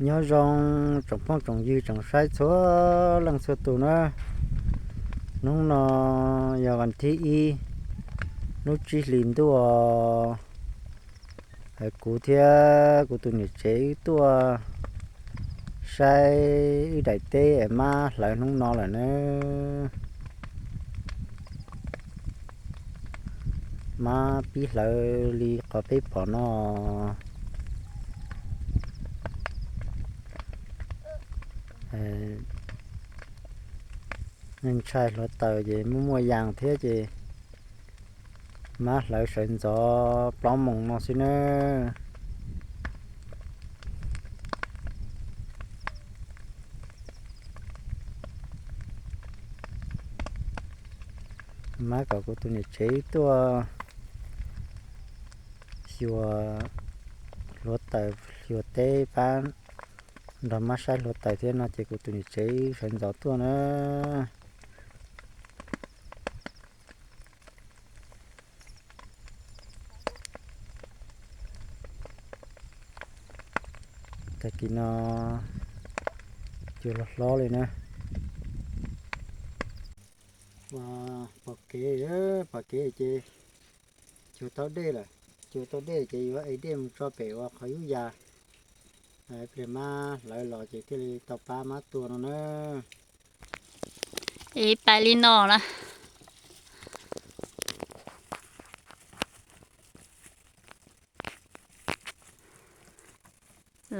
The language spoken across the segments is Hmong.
Nyob zoo tsoom phooj tsoom ywg tsoom saib txhua leej txhua tus na. Hnub no yog vas thib ib, lub tsib hlis ntuj, kuv thiab kuv tus niam tsev wb tuaj saib wb daim teb es mab hlawv hnub no lawm na. Mab pib hlawv li qhov peb pom no. Ntshai hluav taws ces muaj muaj yas thiab ces mab hlawv sawv ntxov plaub moos no xwb nawb. Mab kom kuv tus niam tsev tuaj xyuas hluav taws, xyuas teb pab, nrog mab saib hluav taws thiab no ces kuv tus niam tsev sawv ntxov tuaj na. Tag kis no cua hlob hlob li na. Pom kev, pom kev ces cua tau dej lawm. Cua tau dej ces yuav ev dej mus tso pem ua qhov yub yas. Pliag mab hlawv los ces thiaj li tau pab mab tua no na. Ev pais li no na.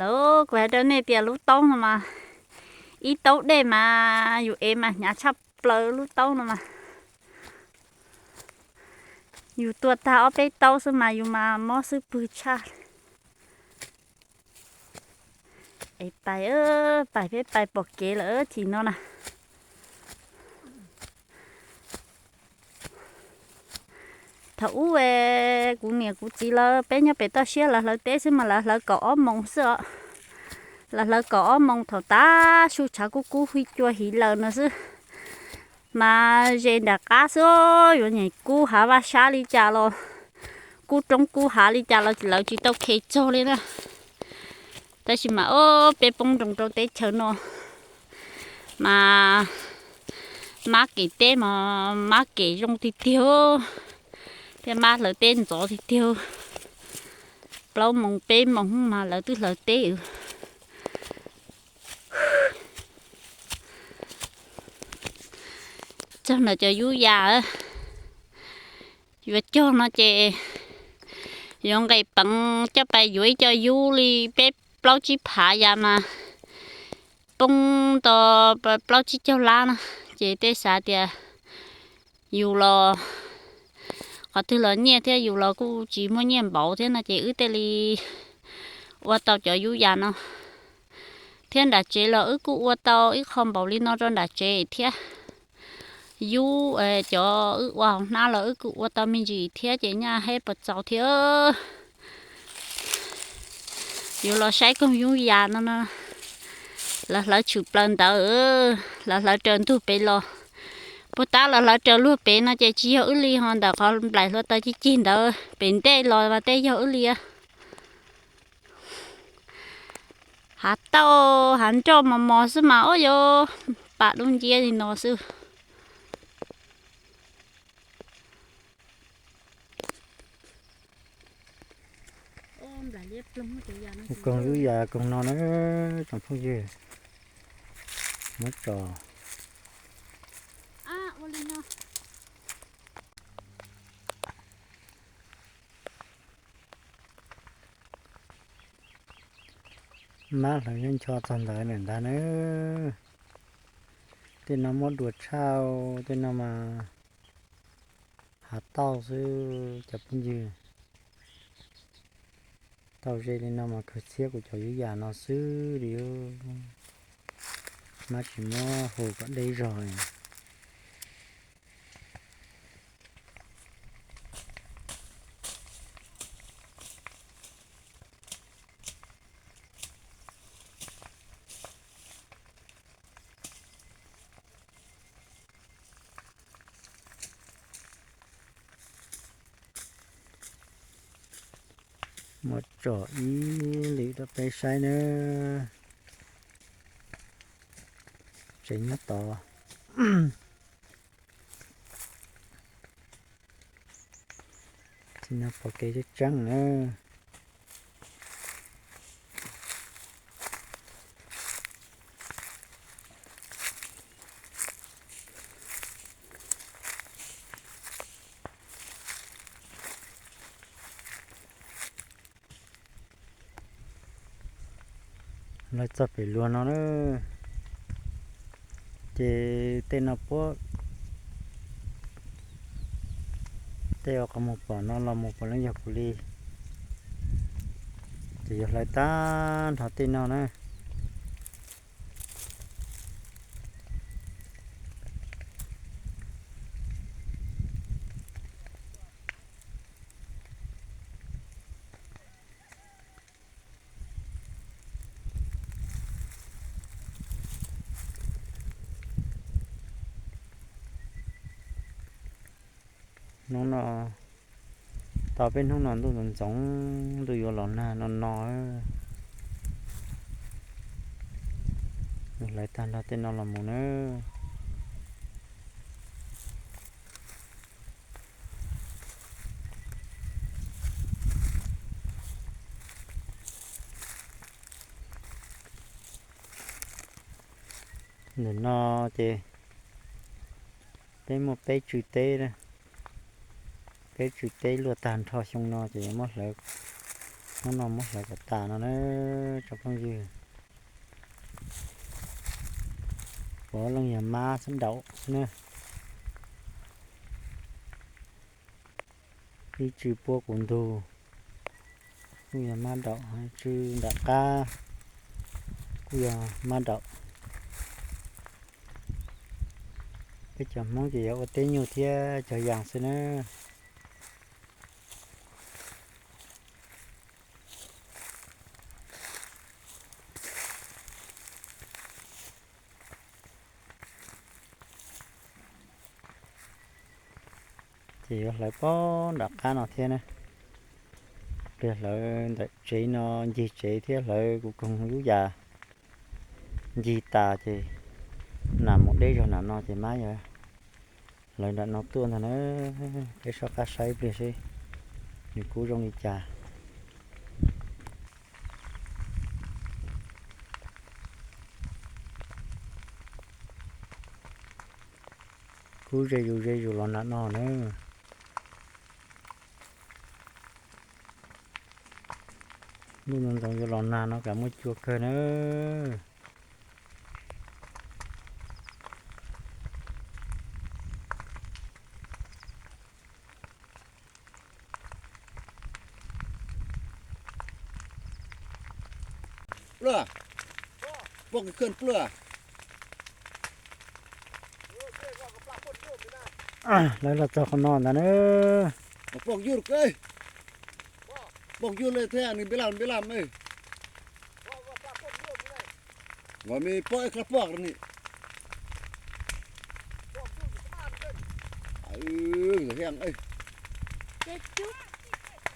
Lawv, kuv hais rau nej tias lub taub no mas, ib taub dej mas yus ev mas hnyav tshaj plaws lub taub no mas. Yus tua tag ob peb taub xwb mas yus mas mob xwb pwg tshaj. Es pais, pais peb pais pom kev lawm chim no na. Thaum ub kuv niam kuv txiv lawv peb nyob pem toj siab lawv hlawv teb xwb mas lawv hlawv kaum ob moos xwb os. Lawv hlawv kaum ob moos thaum tav su tshav kub kub hib cua hiv laws no xwb. Mas ze nram qab xwb, yuav nyeem kub hav vaj sab li cas los, kub roob kub hav li cas los lawv tsis tau khe txog li na. Tab sis mas ob peb poob nroos rau teb chaws no mas mab kem teb mas mab kem zoo tiag tiag, thiab mab hlawv teb ntxov tiag tiag. Plaub moos peb moos mas lawv twb hlawv teb. Txog ntawm cov yub yas, yuav cog no ces yuav nqes peev coj pais yuav ib co yub li peb plaub tsib phav yas mas poob tau plaub tsib caug lab na. Ces tej xav tias yus los qhov twg los nyiaj thiab yus los kuj tsis muaj nyiaj npaum thiab no ces wb thiaj li ua tau cov yub yas no. Thiab nram tsev los wb kuj ua tau ib qho npaum li no rau nram tsev thiab. Yub, cov wb ua hauv hnab los wb kuj ua tau me ntsis thiab ces nyaj heb puas txaus thiab. Yuav los saib koog yub yas no no, lawv hlawv tshwm plaws ntawd, lawv hlawv raws ntug pem los. Puag ta lawv hlawv raws luag pem no ces tsis yog wb li, ho ntawm qhov nplaim hluav taws cig cig ntawd pem ntej los mas tej yog wb li. Hav tauj hav nroj mos mos xwb mas ua yuav pam dub nciab li no xwb. Koog yub yas koog no na, tsoom phooj ywg, muab tso. Mab hlawv ncho txog ntawd ntag na. Tej no muab dua tshaj, tej no mas hav tauj xwb cov phooj ywg. Tau ze li no mas kawg txhiab kuv cov yub yas no xwb li. Mab tsis muab hu kom deb zog. Muab tso ib lwm rau peb saib nawb. Pem nyob tod. Txij no pom kev tseeb tseeb na. Lawv txog pem luag no na, ces tej no puab, tej uas qhov mus pom no los mus puav leej yog kuv li, ces yuav hlawv tag nrho tej no na. Hnub no, tau peb hnub no ntuj ntxoov ntxoov, ntuj yuav los nag no no. Mus hlawv tag nrho tej no los mus na. Ntawm no ces peb muaj peb tsw teb, peb tsw teb luaj tag nrho xyoo no ces muab hlawv, hnub no muab hlawv kom tas no na tsoom phooj ywg. Puav leej yog mab xab daum xwb na. Ib tsw puab kuv ntug kuj yog mab daum, tsw nram qab kuj yog mab daum. Peb cov Hmoob ces yuav ua teb nyuj thiab cog yas xwb na. Ces yuav hlawv pob nram qab no thiab na. Pliag hlawv ntawm tsev no ncig tsev thiab hlawv kuv koog lub yas ncig tas ces nam mus deb zog nram no ces mab yuav hlawv nram no tuaj ntag na. Peb soj qab saib pliag seb nws kub zoo li cas. Kub ze zus ze zus los nram no na. Ntuj ntxoov ntxoov yuav los nag no kam muaj cua kawg na. Pluaj, poj kws khwj pluaj. Lawv los txog qhov no ntag na. Poj yug, poj yug le thiab nws npe laj npe laj. Ua me poj ib kla poj ni.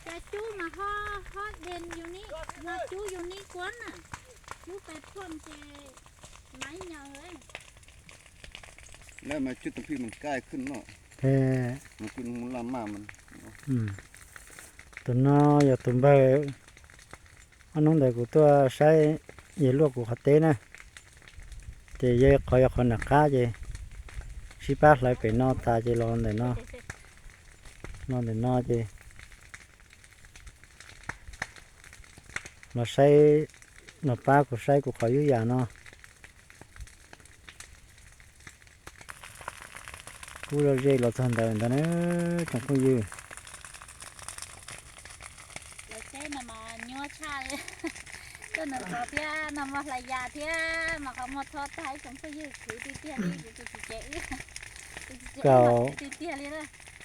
Cov cub mas ho, ho den yus ni, ho cub yus ni kuab na. Cub pes phom ces maiv nyaws. Lawv mas cub tus phij mas kaj khwj no. Tus no yog tus npawg ob hnub ntawd kuv tuaj saib yawg luaj kuv qhov teb na. Ces yog qhov, yog qhov nram qab ces sib pab hlawv pem no tas ces los ntawm no, los ntawm no ces los saib, los pab kuv saib kuv qhov yub yam no. Kub zoo ze los txog ntawd ntag na tsoom phooj ywg. Lawv teb no mas nyuaj tshaj li. Tuaj nws tod thiab nag hmo hlais yas thiab mas qhov muag tho tag ib tsoom phooj ywg, khwv tiag tiag li, kuv tus txiv tsev wb, tus txiv tsev wb mas khwv tiag tiag li na.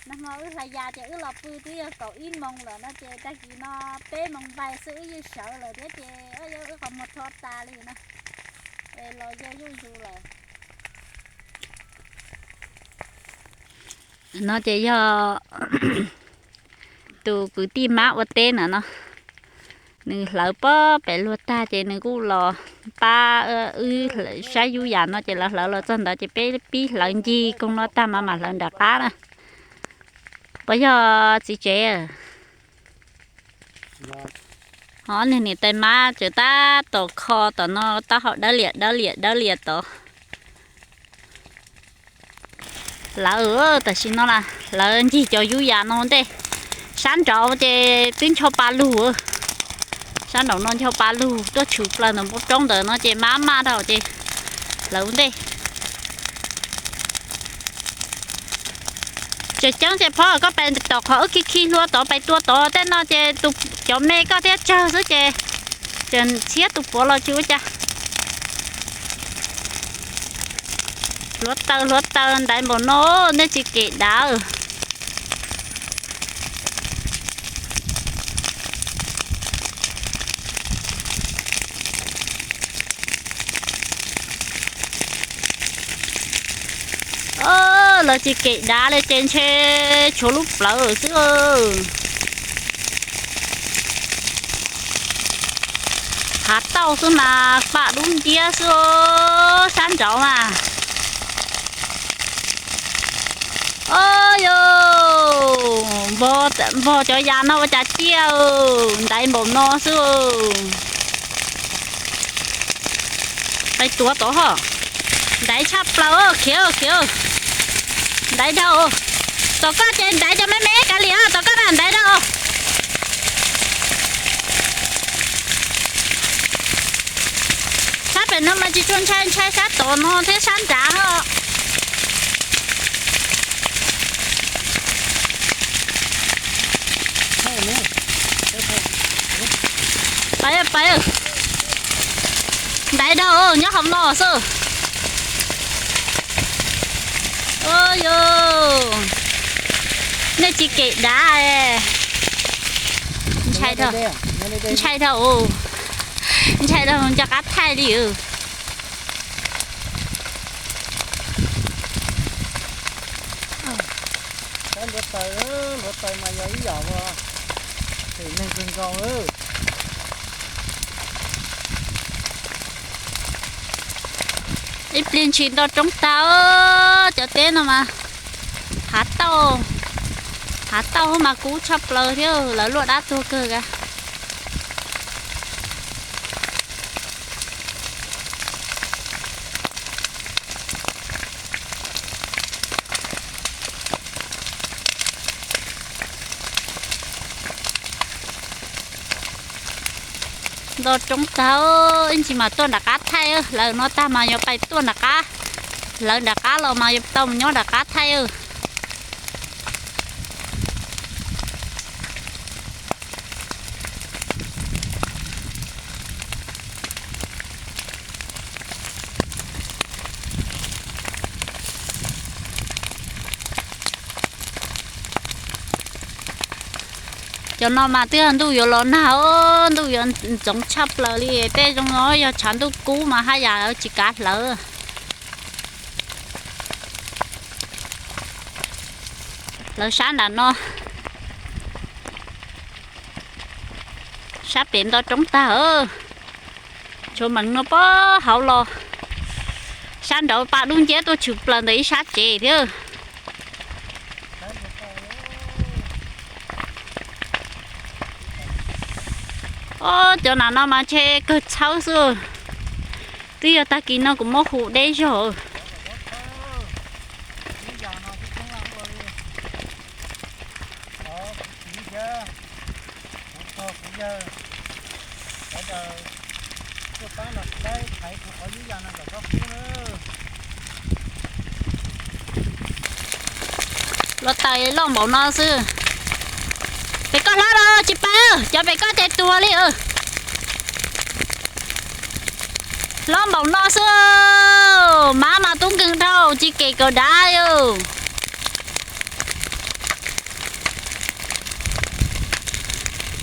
Nag hmo wb hlais yas ces wb los pw twb yog kaum ib moos lawm no ces tag kis no peb moos npai xwb wb yeej sawv lawm thiab ces wb qhov muag tho tas li no. Es los yog zuj zus lawm. No ces yog tus kwv tij mab ua teb na no, nws hlawv pob pem luag tag ces nws kuj los pab wb saib yub yas no ces lawv hlawv los txog ntawd ces peb pib hlawv ncig koog no tag mas mam hlawv nram qab na. Puas yog txiv tsev? Ho niag niam tais mab tseem tab tom kho tom no taub hau dawb liam dawb liam dawb liam tod. Lawv tam sim no na, lawv ncig cov yub yas no ntej. Sab nraud ces twb ncho pa lug, sab nraud no ncho pa lug tuaj tshwm plaws ntawm npoo roob ntawd no ces maj maj dhau ces lawv ua ntej. Tseem ceeb ces phob koj pais tom qhov wb khi khi hlua tod pais tua tod tej no ces cov me koj thiab tsawg xwb ces txhiab tus puav los tsis ua cas. Hluav taws hluav taws ntaiv npaum no, nej tsis kem dav. Lawv tsis kem dav li ces ntshe tshuav lub plawv xwb. Hav tauj xwb mas paj dub nciab xwb, sab nraud mas. Au yos, npog cov yas no ua cas ciaj, ntaiv npaum no xwb. Pais tuav tod ho. Ntaiv tshaj plaws, khiav khiav. Ntaiv dhau. Tom koj ces ntaiv cov me me kav liam, tom koj na ntaiv dhau. Sab pem no mas tsis tshua ntshai, ntshai sab tom no thiab sab nrad os. Pais, pais. Ntaiv dhau, nyob hauv no xwb. Au yos, nej tsis kem dav. Ntshai dhau, ntshai dhau, ntshai dhau nco qab thaij li. Sab nruav taws, nruav taws mas yog ib yam uas phem neeg kawg nkaus. Ib pliag ntshis nto roob tag, cov teb no mas hav tauj, hav tauj mas kub tshaj plaws thiab, lawv luaj dab tuag kawg ka. Nto roob tag, ib ntsis mas tuaj nram qab thaij, lawv no tag mas yuav pais tuaj nram qab, lawv nram qab los mas yuav tau mus nyob nram qab thaij. Cov no mas twb yog ntuj yuav los nag, ntuj yuav ntxoov tshaj plaws li, tej zoo no yog tshav ntuj kub mas haj yam tsis kav hlawv. Hlawv sab nram no, sab pem nto roob tag, tshuav meem no puag hauv los, sab nraud pa dub nciab tuaj tshwm plaws ntawm ib sab tsev thiab. Ob, cov nam no mas ntshe kawg txhawb xwb. Twb yog tag kis no kuv muab hu deb zog. Los taws loj npaum no xwb. Pem koj hlob los tsis pab, cov pem koj ces tuag li. Hlob npaum no xwb, mab mas tub nkeeg dhau tsis kem kawg dav li.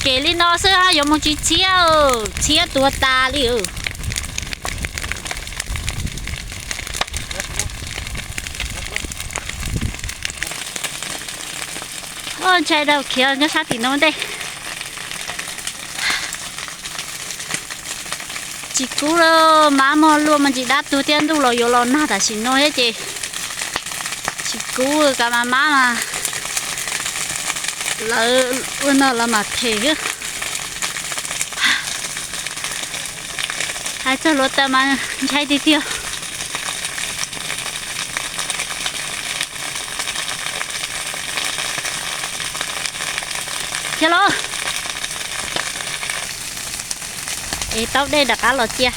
Kem li no xwb yuav mus tsis txhiab, txhiab tuag tas li. Ntshai dhau khiav nyob sab tim no ntej. Tsis kub lawm, mab muag luaj mas ntsis dab tuag thiab, ntuj los yuav los nag tam sim no thiab ces tsis kub, kav mas mab mas lawv ua no los mas them xwb. Hais txog hluav taws mas ntshai tiag tiag. Khiav los. Es taub dej rov qab los cia.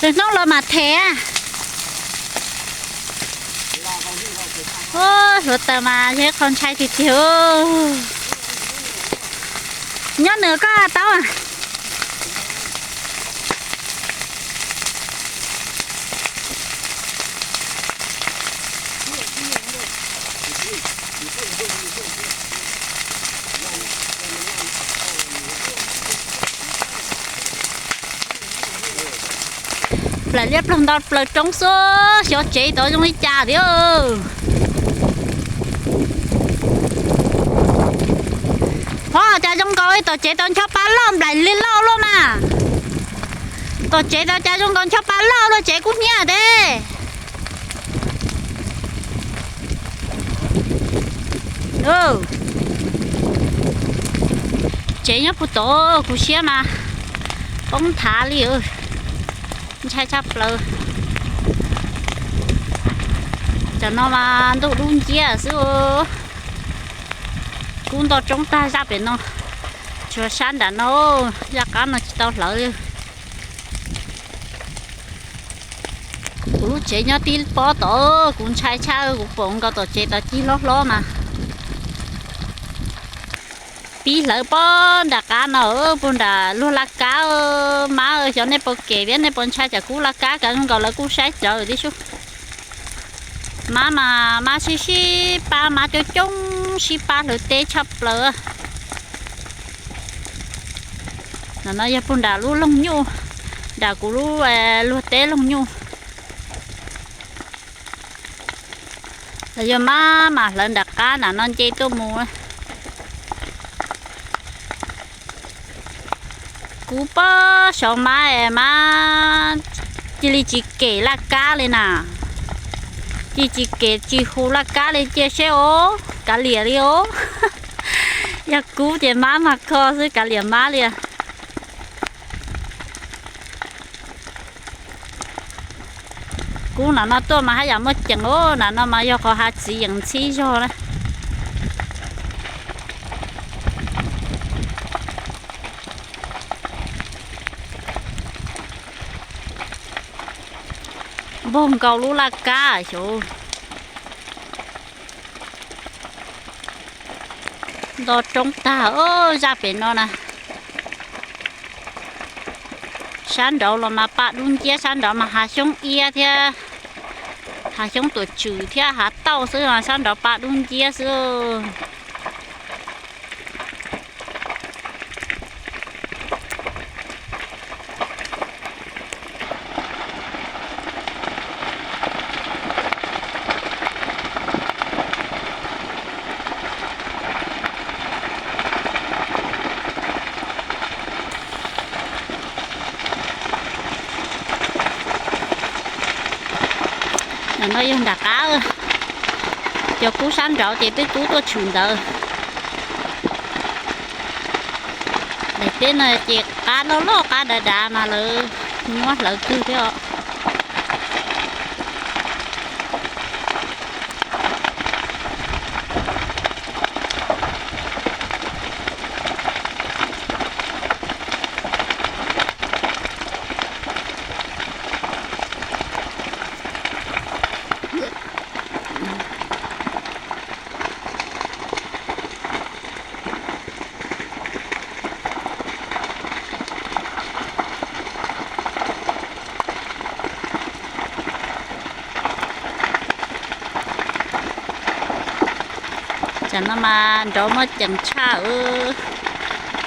Lwm hnub los mam them. Hluav taws mas yog ib qho ntshai tiag tiag. Nyob nws koj taub. Plaws liab ploog nto plaws roob xwb, xyov tsev tod zoo li cas thiab. Ho cas zoo nkaus tom tsev tod ncho pa loj nplaim li lauj luaj mas. Tom tsev tod cas zoo nkaus ncho pa loj luaj, tsev kub hnyiab teb. Tsev nyob puag tod, kuv siab mas poob nthav li. Ntshai tshaj plaws. Cov no mas ntuj dub nciab xwb. Kub nto roob tag zaj pem no, tshuav sab nram no, zaj qab no tsis tau hlawv li. Kuv lub tsev nyob tib pob tod, kuv ntshai tshaj, kuv pom nkaus tom tsev tod cig hlob hlob mas. Pib hlawv pob nram qab no, puag nram luag laj kab, mab xyov nej puas kem thiab nej puas ntshai tsam kub laj kab, kav zoo nkaus lawv kuj saib rawv tib sub. Mab mas mab sib sib pab, mab coob coob sib pab hlawv teb tshaj plaws. Ntawm no yog puag nram lub loog nyuj, nram kuv lub luag teb loog nyuj. Los yog mab mam hlawv nram qab nram no nce tuaj mus. Kub pob saud mab es mab cia li tsis kem laj kab li na. Cia tsis kem tsis hu laj kab li, cia seb os, kav liam li os. Yog kub ces mab mas kho xwb, kav liam mab li. Kub nram no tuaj mas haj yam muaj ceem os, nram no mas yog qhov hav txiv yeem ntxhib zog na. Npog nkaus lub laj kab xyov. Nto roob tag, zaj pem no na. Sab nraud los mas pa dub nciab, sab nraud mas hav xyoob iab thiab hav xyoob tuam tswm thiab hav tauj xwb, sab nraud pa dub nciab xwb. Ntawm no yog nram qab, cov kub sab nraud ces twb kub tuaj tshwm ntawd. Daim teb no ces qab loj loj qab dav dav mas lawv nyuab hlawv kawg thiab os. Tam no mas nrov muaj ceem tshaj.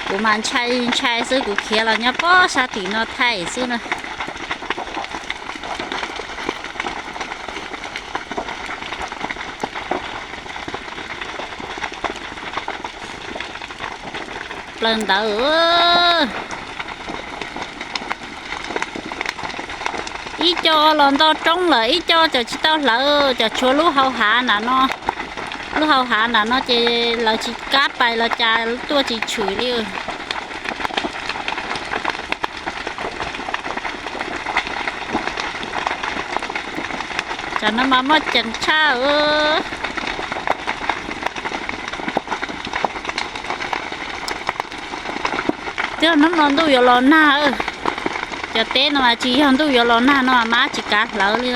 Kuv mas ntshai ntshai xwb, kuv khiav los nyob pob sab tim no thaij xwb na. Plaws ntawd, ib co los nto roob lawm, ib co cov tsis tau hlawv, cov tshuav lub hau hav nram no. Lub hau hav nram no ces lawv tsis kam pais los cas tuaj tsis tshwm li. Tam no mas muaj ceem tshaj. Twb hnub no ntuj yuav los nag. Cov teb no mas tsis yog ntuj yuav los nag no mas mab tsis kav hlawv li.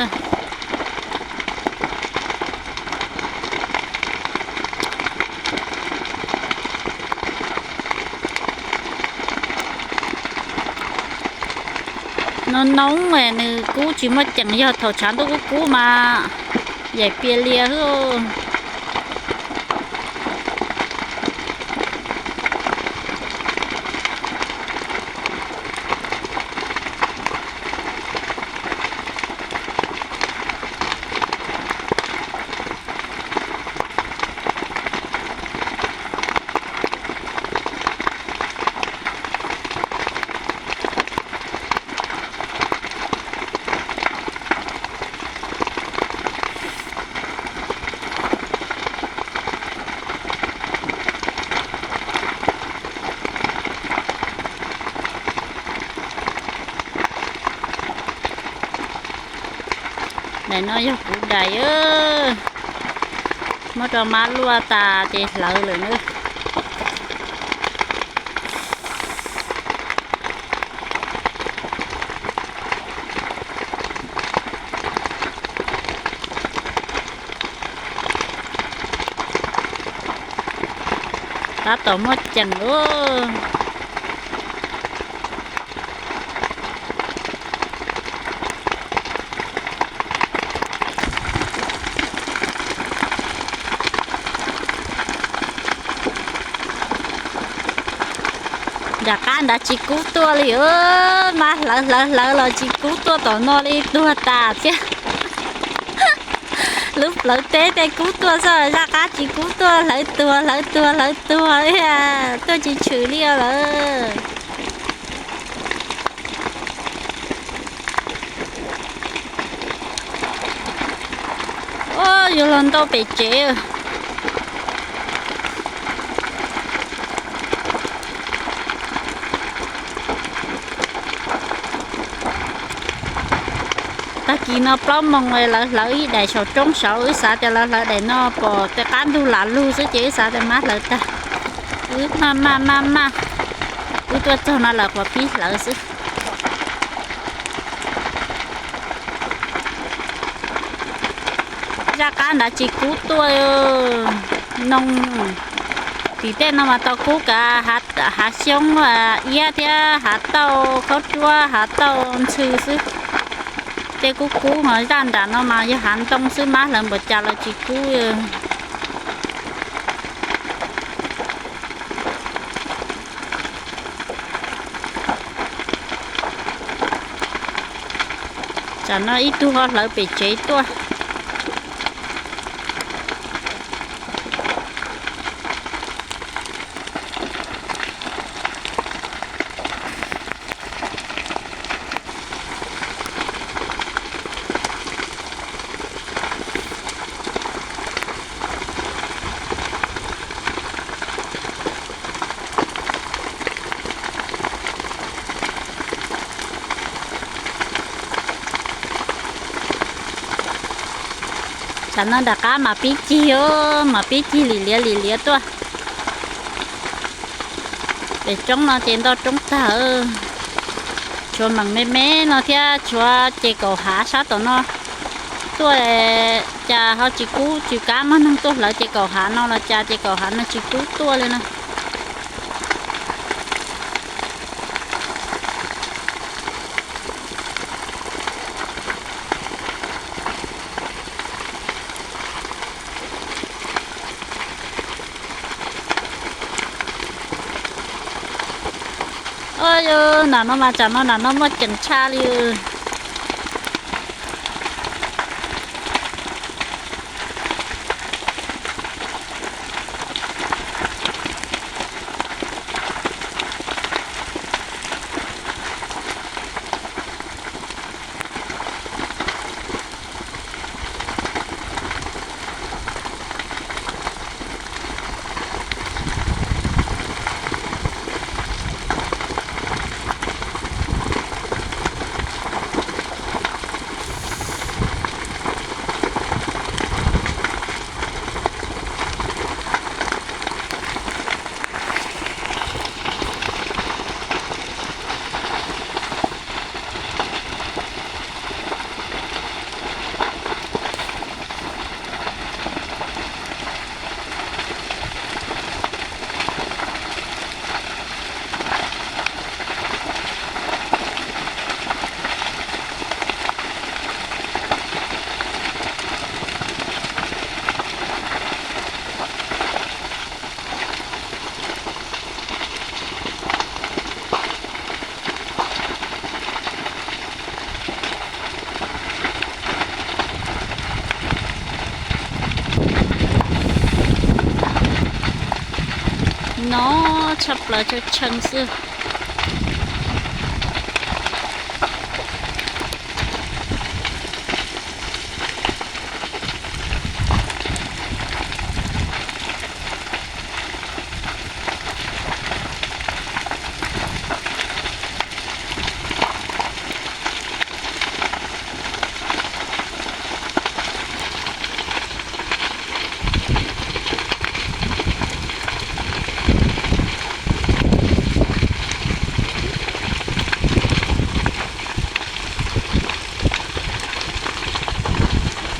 Noob noob nws kub tsis muaj ceem, yog thaum tshav ntuj kub kub mas yaim pias lias xwb. Daim no yog kuv daim, muab rau mab luaj tas ces hlawv lawm na. Tab tom muaj ceem ub. Nram qab nrad tsis kub tuaj li, mab hlawv hlawv hlawv los tsis kub tuaj tom no li, tuag tas thiab. Lub plawv teb tej kub tuaj xwb, zaj qab tsis kub tuaj, hlawv tuag hlawv tuag hlawv tuag, tuaj tsis tshwm li lawm. Yuav los ntau pem tsev. Tag kis no plaub moos lawv hlawv ib daim saum roob saud, wb xav tias lawv hlawv daim no pom tej qab ntug lam lug xwb ces wb xav tias mab hlawv tag. Wb maj maj maj maj, wb tuaj txog no lawv qhuav pib hlawv xwb. Zaj qab nrad tsis kub tuaj, noo. Tim tej no mas tau kub kav hav xyoob, iab thiab hav tauj khaub ruab, hav tauj ntxhw xwb. Tej kub kub ho zaj nram no mas yog hav ntoo xwb, mab hlawv npaum cas los tsis kub. Tsam no ib tug ho hlawv pem tsev tuaj. Tsam no nram qab mas pib cig, mas pib cig lim liav lim liav tuaj. Pem roob no ces nto roob tag, tshuav meem me me no thiab tshuav ces kaum hav sab tom no tuaj, cas ho tsis kub, tsis kam muaj neeg tuaj hlawv ces kaum hav no los cas ces kaum hav no tsis kub tuaj li na. Nram no mas tsam no nram no muaj ceem tshaj li. No tshaj plaws tshee tshee xwb.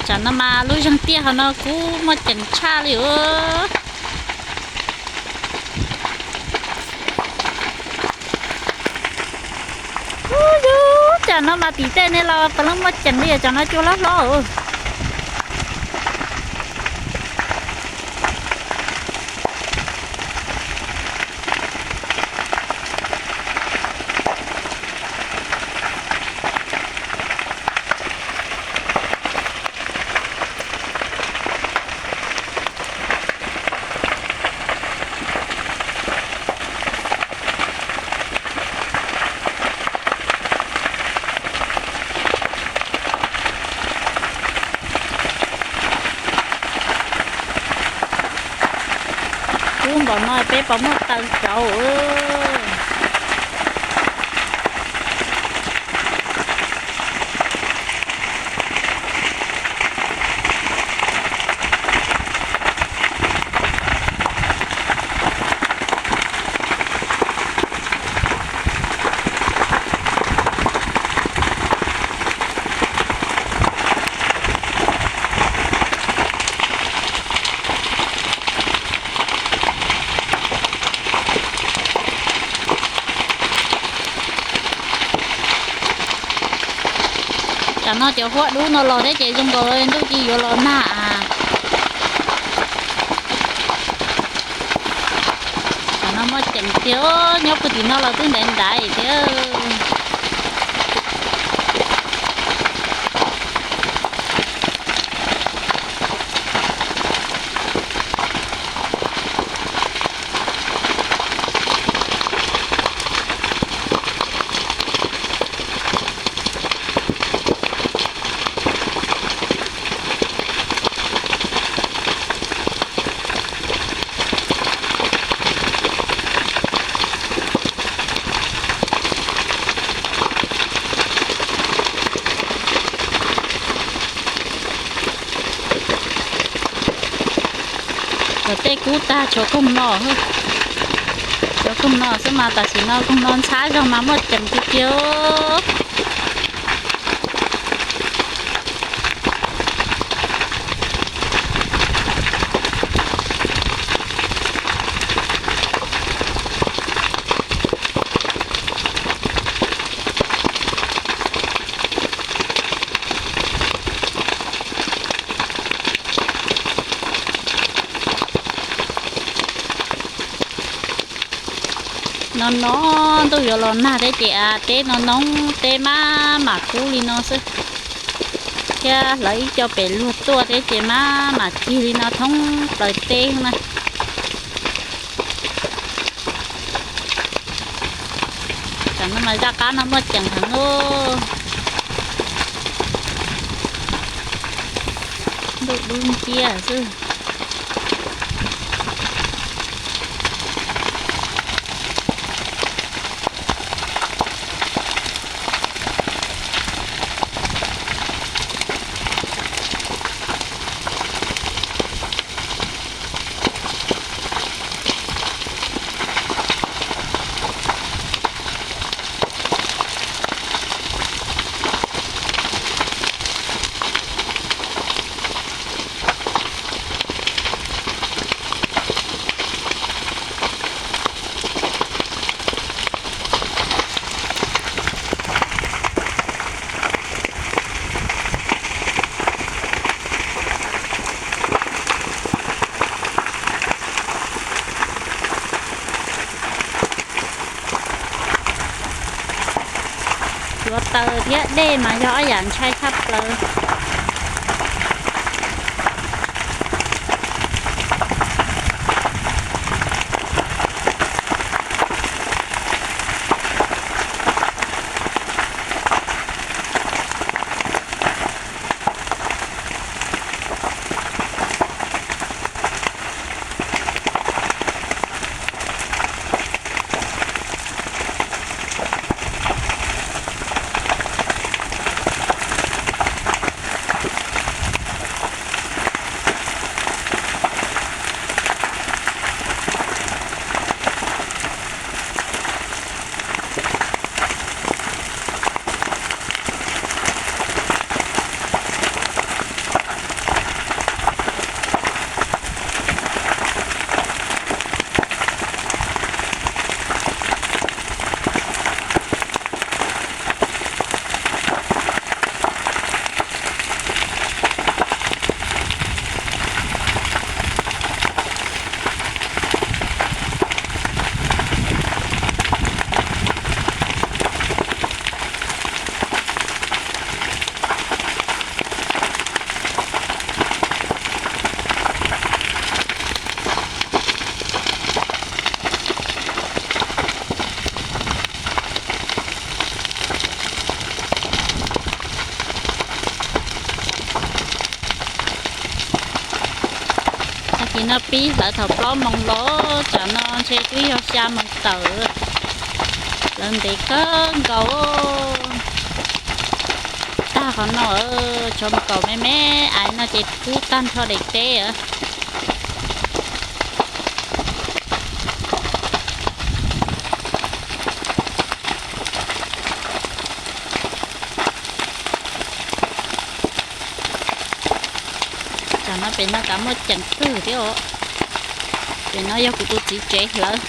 Tsam no mas lub zeeg tiaj hauv no kuj muaj ceem tshaj li os. Ub, yus, tsam no mas tim tej ne los puav leej muaj ceem li, tsam no cua hlob hlob. Kub npaum no peb puas muaj taw rauv. Tam no cov huab dub no los thiab ces zoo nkaus ntuj ci yuav los nag. Tam no muaj ceem tiag, nyob puag tim no los twb ntev ntaiv thiab. Tom tej kub tag tshuav koog no, tshuav koog no xwb mas tam sim no koog no ntxhab zog mas muaj ceem tiag tiag. No No no ntuj yuav los nag thiab ces av teb no noob teb maj mam kub li no xwb, thiab hlawv ib co pem luag tuaj thiab ces maj mam cig li no thoob plaws teb na. Tam no mas zaj qab no muaj ceem heev lauj. Ntuj dub nciab xwb. Hluav taws thiab dej mas yog ob yam ntshai tshaj plaws. Tag kis no pib hlawv thaum plaub moos los, tsam no ntshe twb yog xya moos tawm. Hlawv ntev kawg nkaus. Tag qhov no, tshuav kaum me me ais no ces kub tag nrho daim teb. Tam no pem no kav muaj ceem kawg thiab os. Pem no yog kuv tus txiv tsev hlawv,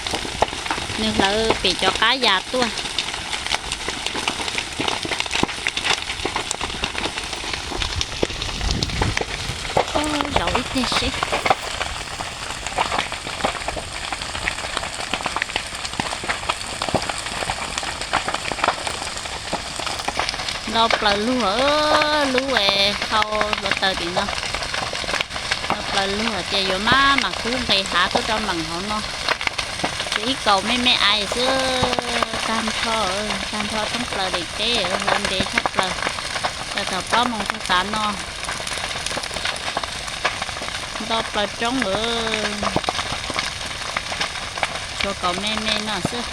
nws hlawv pem cov qab yas tuaj. Zaum ib teg seb. Nto plaws luag, lub hau hluav taws tim no. Nto plaws luag tias yuav maj mam kub nqis hav tuaj rau meem hauv no. Tshuav ib kaum me me ais xwb, tag nrho, tag nrho thoob plaws daim teb, hlawv ntev tshaj plaws. Tawm thaum plaub moos tag tav no, nto plaws roob lawm. Tshuav kaum me me no xwb.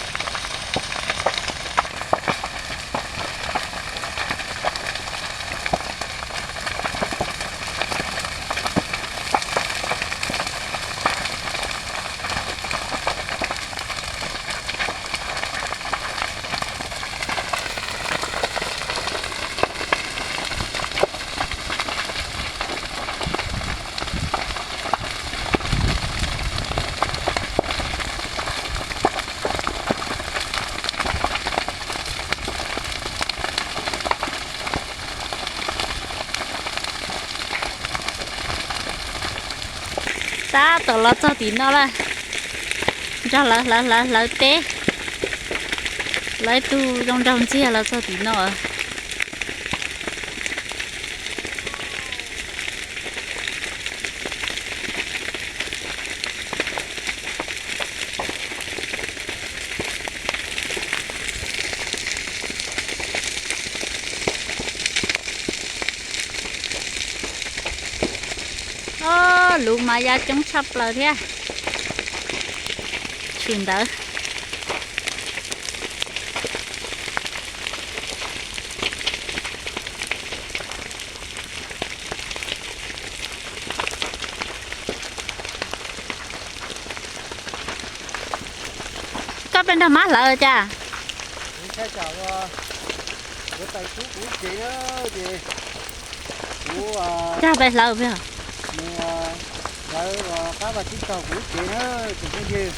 Tab tom los txog tim no lawm, nrog lawv hlawv hlawv hlawv teb. Lawv ib tug zoo nraug ntxiag los txog tim no. Luv mas ya coob tshaj plaws thiab. Tshwm ntawd. Koj peb nrog mab hlawv cas? Kuv tais kub kuv ib ce na, ces kuv cog peb hlawv mus hlawv qab vaj tsib taug kuv ib ce na, tsoom phooj ywg,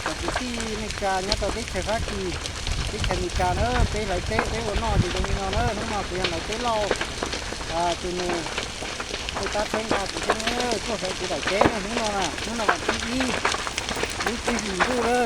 cov kwv tij neej tsa nyob rau teb chaws Fab Kis, teb chaws Amelikas na, peb hlawv teb peb ua noj ces zoo li no na. Hnub no kuv yog hlawv teb lauj, tus nus, tej tab txhawb nqa kuv thiab na, tuaj hlawv kuv daim teb na. Hnub no na, hnub no vas thib ib, lub tsib hlis ntuj na.